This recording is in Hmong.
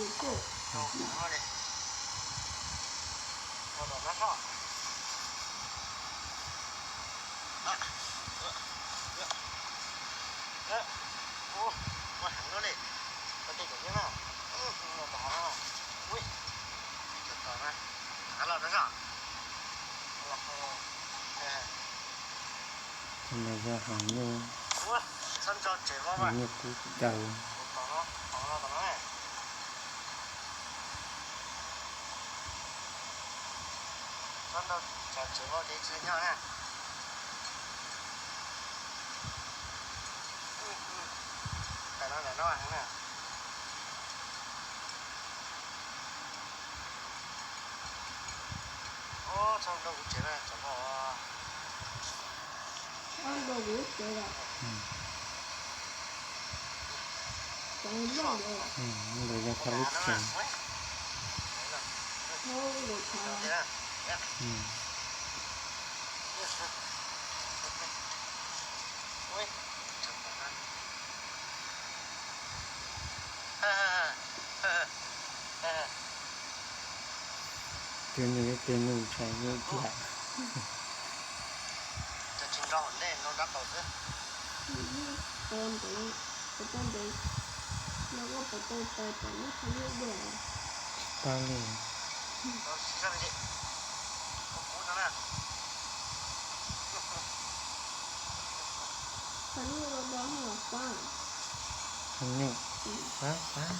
Tus no yog hav nyuj, hav nyuj kub daws. Ntawd yog thaj lub tsev. Tus nws ib pliag nyuj ntshai nyuj kiag. Tsis pab li. Hav nyuj, pab pab.